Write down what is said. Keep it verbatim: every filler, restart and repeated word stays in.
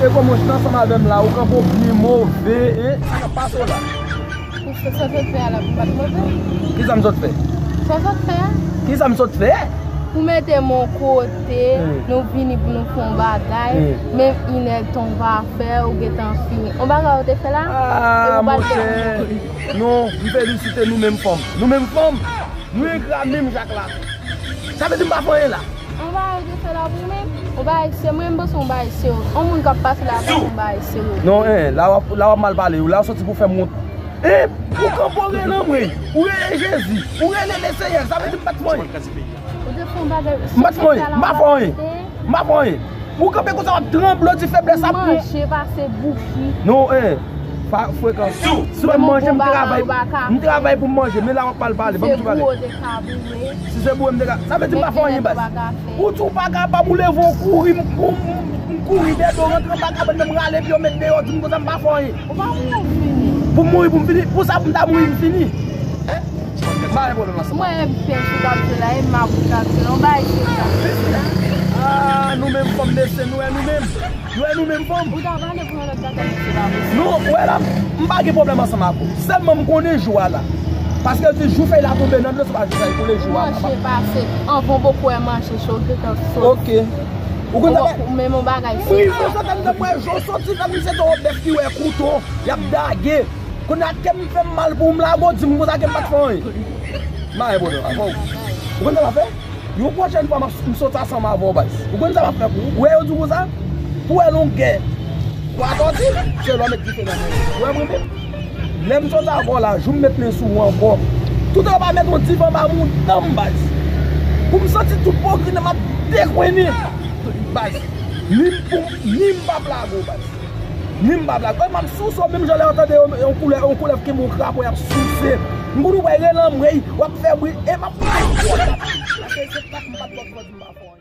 E kòman w ansanm avè m la, ou kanpe w byen move, en? Sa k ap pase w la? Ou fè sa w sot fè a la pou m pa t move? Ki sa m sot fè? Sa w sot fè a? Ki sa m sot fè? Ou mete m yon kote, hmm, nou vini pou nou fè yon bagay, hmm, menm inèdtan w pa fè, ou gentan fini. Yon bagay ou te fè la, ah, e ou pa t monchè, fè. Non, m felisite nou menm fanm. Nou menm fanm, nou engra menm jan la. Sa vle di m pa fè anyen la. Yon bagay ou te fè la pou mwen, yon bagay se mwen, m panse yon bagay se yon moun k ap pase la, panse yon bagay se yon. Non, en, la w ap, la w ap mal pale, la w soti pou fè m wont. En, ou kanpe w rele anmwey, ou rele Jezi, ou rele Lesenyè, sa vle di m pa t fè anyen. Ou te fè yon bagay, m pa t fè anyen, m pa fè anyen, m pa fè anyen. Ou kanpe konsa w ap tranble, w di feblès ap. Manje pase bouki. Non, en. Pa frekan. Si w wè m manje, m travay, m travay pou m manje, men la w ap mal pale, ban m di bagay. Si se pou m te ka, sa vle di m pa fè anyen baz. Ou di w pa kapab, ou leve w kouri, m, m, m, m kouri dèyè w rantre anba kabann nan, m rale pye w met deyò, di m konsa m pa fè anyen. Ou pa mouri pou m fini. Pou m mouri pou m fini, pou sa pou m ta mouri m fini. Hein? M pa gen pwoblèm ansanm. Mwen e pèch ou t ap fè la, e mab ou t ap fè la, yon bagay serye w t ap fè la. Ah, nou menm fanm mesye, nou wè nou menm. Nou wè nou menm fanm. Ou ta pale pou yon lòt bagay, mesye pa posib. Nou wè la, m pa gen pwoblèm ansanm ak ou. Sèlman m konnen jou a la. Paske yo di jou fèy la tonbe nan dlo, se pa jou fèy koule jou a. Manje pase, anvan w poko wè manje cho, ou gentan soti. Ok. Ou konn sa pa. Ou menm yon bagay serye. Wi, se sa tann nan pwen jou soti, tann misye te yon bèf ki wè kouto, y ap dage. Kounye a kè m fè m mal pou m lage w di m konsa ke m pa t fè anyen. M pa gen pwoblèm avè w. Ou konn sa m ap fè? Yon pwochèn fwa m ap, m soti ansanm avè w baz. Ou konn sa m ap fè pou ou? Ou wè yo di w konsa? Pou wè longè. Pou atòti, se lè w met dife nan men. Ou wè mwen menm? Lè m soti avè w la, jou m met men sou ou ankò. Toutan yo pa met yon dife anba mouda m baz. Pou m santi tout pogri nan m ap dekwennen. Baz. Ni m pou m, ni m p ap lage w baz. Ni m p ap lage w. E m ap souse w menm jan lè w tande yon, yon koulè, yon koulèv kenbe yon krapo y ap souse. M konn ou wè rele anmwey, w ap fè bri, e m ap fout w yon gwo tap. Paske se tap m pa t ba w, m pa t ba w.